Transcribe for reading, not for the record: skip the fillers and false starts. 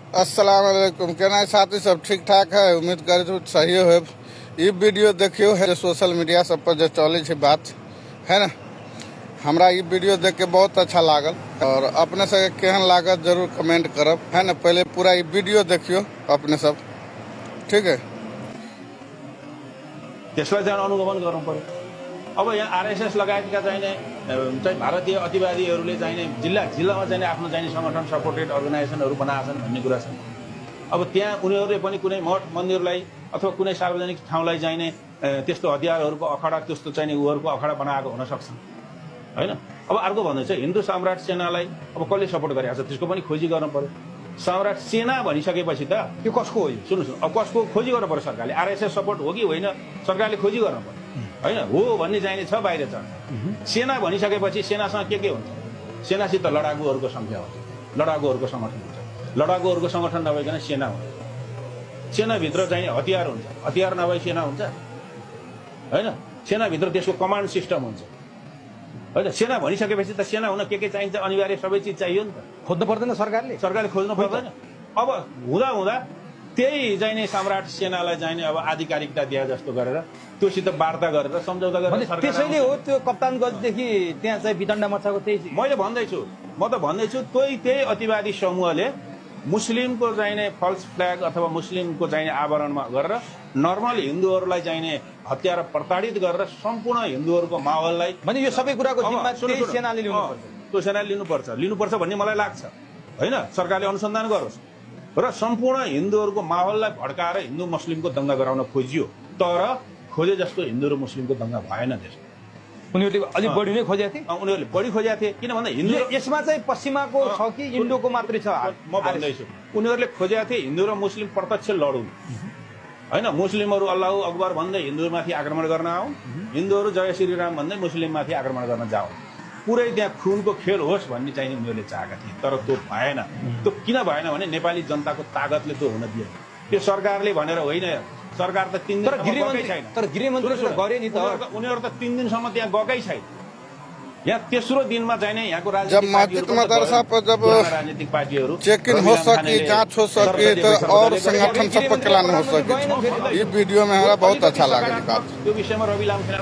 अस्सलाम वालेकुम। केना साथी सब ठीक ठाक है? उम्मीद करे तो सही हो। ये वीडियो देखियो है सोशल मीडिया सब पर जो चले छे बात है ना। हमरा ये वीडियो देख के बहुत अच्छा लागल और अपने से केहन लागत जरूर कमेंट करब है ना। पहले पूरा ये वीडियो देखियो अपने सब, ठीक है। त्यसलाई चाहिँ अनुगमन गर्नु पर्यो। अब यहाँ आरएसएस लगायतका चाहिँ भारतीय अतिवादीहरूले चाहिँ जिल्लामा चाहिँ आफ्नो चाहिँ संगठन सपोर्टेड अर्गनाइजेसनहरू बनाएछन् भन्ने कुरा छ। अब त्यहाँ उनीहरूले पनि कुनै मठ मन्दिरलाई अथवा कुनै सार्वजनिक ठाउँलाई चाहिने त्यस्तो हतियारहरूको अखाडा त्यस्तो चाहिँ उहरूको अखाडा बनाएको हुन सक्छ हैन। अब अर्को भन्दैछ हिन्दू सम्राट सेनालाई अब कसले सपोर्ट गरेको छ त्यसको पनि खोजी गर्नु पर्यो। सम्राट सेना भनिसकेपछि त यो कसको हो? सुन्नुहोस्, अब कसको खोजी गर्नु पर्यो सरकारले। आरएसएस सपोर्ट हो कि होइन सरकारले खोजी गर्नु पर्यो हैन। हो भन्ने चाहिने छ बाहिर छ। सेना भनिसकेपछि सेनासँग के हुन्छ? सेनासित लडाकुहरूको संख्या हुन्छ, लडाकुहरूको संगठन हुन्छ। लडाकुहरूको संगठन नभइकन सेना हुन्छ। सेनाभित्र चाहिँ हतियार हुन्छ, हतियार नभई सेना हुन्छ हैन। सेनाभित्र त्यसको कमान्ड सिस्टम हुन्छ हैन। सेना भनिसकेपछि त सेना हुन के चाहिन्छ अनिवार्य सबै चिज चाहियो नि त। खोज्नु पर्दैन सरकारले खोज्नु पर्दैन। अब हुँदा त्यही चाहिने सम्राट सेनालाई चाहिने अब आधिकारिकता दिए जस्तो गरेर त्योसित वार्ता गरेर सम्झौता गरेर त्यसैले हो त्यो कप्तानगञ्जदेखि त्यहाँ चाहिँ वितण्डा मच्चाको त्यही। मैले भन्दैछु, म त भन्दैछु त्यही अतिवादी समूहले मुस्लिमको चाहिने फल्स फ्ल्याग अथवा मुस्लिमको चाहिने आवरणमा गरेर नर्मल हिन्दूहरूलाई चाहिने हत्यारा प्रताडित गरेर सम्पूर्ण हिन्दूहरूको माहौललाई भने यो सबै कुराको जिम्मा त्यही सेनाले लिनुपर्छ। त्यो सेनाले लिनुपर्छ भन्ने मलाई लाग्छ हैन। सरकारले अनुसन्धान गरोस् र सम्पूर्ण हिन्दूहरूको माहौललाई भड्काएर हिन्दू मुस्लिमको दंगा गराउन खोजियो, तर खोजे जस्तो हिन्दू र मुस्लिमको दंगा भएन देशमा। उनीहरूले अलिक बढी नै खोजेका थिए। उनीहरूले बढी खोजेका थिए किन भन्दा हिन्दू यसमा चाहिँ पश्चिमाको छ कि इन्डोको मात्रै छ? म भन्दैछु उनीहरूले खोजेका थिए हिन्दू र मुस्लिम प्रत्यक्ष लडौँ हैन। मुस्लिमहरू अल्लाहु अकबर भन्दै हिन्दूमाथि आक्रमण गर्न आउन्, हिन्दूहरू जय श्रीराम भन्दै मुस्लिममाथि आक्रमण गर्न जाउन्, पुरै त्यहाँ खुनको खेल होस् भन्ने चाहिँ उनीहरूले चाहेका थिए। तर त्यो भएन। त्यो किन भएन भने नेपाली जनताको तागतले त्यो हुन दिएन। त्यो सरकारले भनेर होइन। सरकार त 3 दिन तर गृहमन्त्रीले गरे नि त। उनीहरू त 3 दिनसम्म त्यहाँ गएकै छैन। यहाँ तेस्रो दिनमा चाहिने यहाँको जब मस्जिद मदरसा पर जब राजनीतिक पार्टीहरू चेक इन हो सके, जांच हो सके तो और संगठन सब पर चलान हो सके। ये वीडियो में हमारा बहुत अच्छा लगा। त्यो विषयमा रवि लामखेला